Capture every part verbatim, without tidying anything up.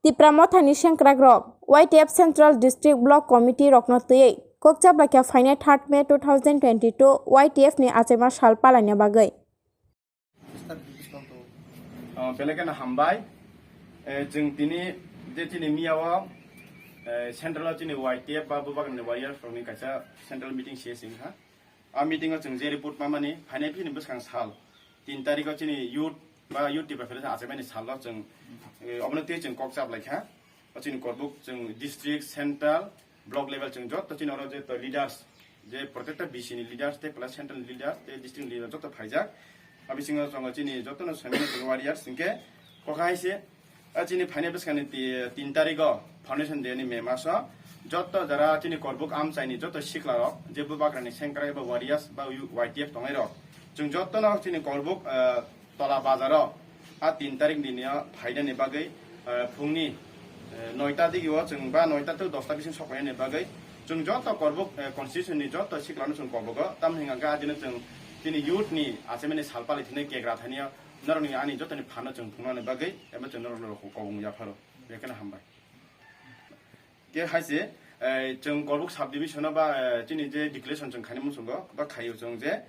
Tipra Mothani sengkrakrok Y T F Central District Block Committee rokno twiwi kokchap laikha phainai third May two thousand twenty-two Y T F ni achaima sal palaina bagwi. Ah, belai kheno hambai. Eh, chwng tini je chini miyao, eh, central o chini Y T F ba Bubagrani warriors rokni kaisa central meeting se sing ha. A meeting o chwng je report mamani phainai phini bwskang sal tin tarikh o chini youth ba youth development achaimani salo chwng, eh, obono tei chwng kok chap laikha. O chini korbuk chwng district, central, block level chwng joto chini oro je to leaders, je protecta B C ni leaders tei plus central leaders tei district leaders joto phaijak. A bisingo chwng chini joto no swimming pool warriors hinkhe kok hai se, a chini phainai bwskangni ti-, tin tarikh o foundation day ni May maso joto jara chini korbuk amchaini joto sikla rok je Bubagrani sengkrak eba warriors ba Y T F tongnai rok chwng joto no chini korbuk, eh, tola bazaro a tin tarikh ni nio phainani bagwi, eh, phungni, eh, noita digio chwng ba noita to dosta bising sokpainani bagwi chwng joto korbuk, eh, constitution ni joto siklano chwng kobogo. Tamni hwnka khe adino chwng chini youth ni achaimani sal pali thani kegra thani norokni ani jotoni phano chwng phungnani bagwi eba chwng norok kobong yapharo. Bekheno hambai. Khe hai se, eh, chwng Korbuk subdivision o ba, eh, chini je declaration chwng khainai muchungo ba khaio chwng je,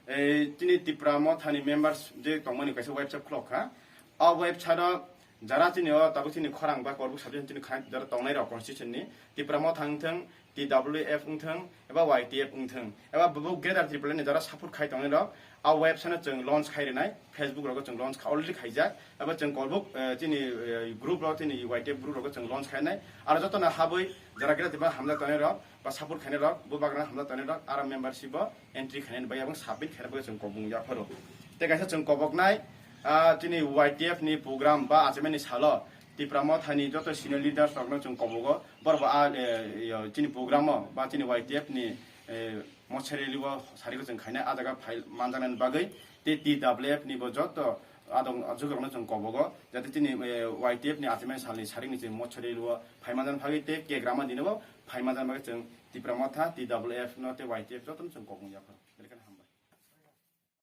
eh, chini Tipra Mothani members je tongmani kaisa website khulok kha. O website o jara chini o tabuk chini khorang ba Korbuk subdivision chini kha jara tongnai rok constitution ni Tipra Motha wngthwng, T W F wngthwng, eba Y T F wngthwng, eba bubu Greater Tripura ni jara support khai tongnai rok, a website no chwng launch khai rinai, Facebook rogo chwng launch kha-, already khaijak, eba chwng Korbuk, eh, chini, eh, group rok, chini Y T F group rogo chwng launch khainai, aro joto no habwi jara Greater Tripura hamjak tongnai rok, ba support khainai rok, Bubagrano hamjak tongnai rok, aro membership o entry khainai bai abang submit khainai bai chwng kobong yapharo. Tei kaisa chwng koboknai, ah, chini Y T F ni program ba achaimani salo, Tipra Mothani joto senior leaders rokno chwng kobogo, borok bo a, eh, yo, chini program o ba chini Y T F ni, eh, Mochari rally o sariko chwng khainai, a jaga phai manjaknani bagwi tei T W F ni bo joto adong ajukirokno chwng kobogo, jate chini, eh, Y T F ni achaimani salni sarikni chwng Mochari rally o phai manjakna bagwi tei kegrama dino bo phai manjakna bagwi chwng Tipra Motha, T W F no tei Y T F jotono chwng kobong yapharo.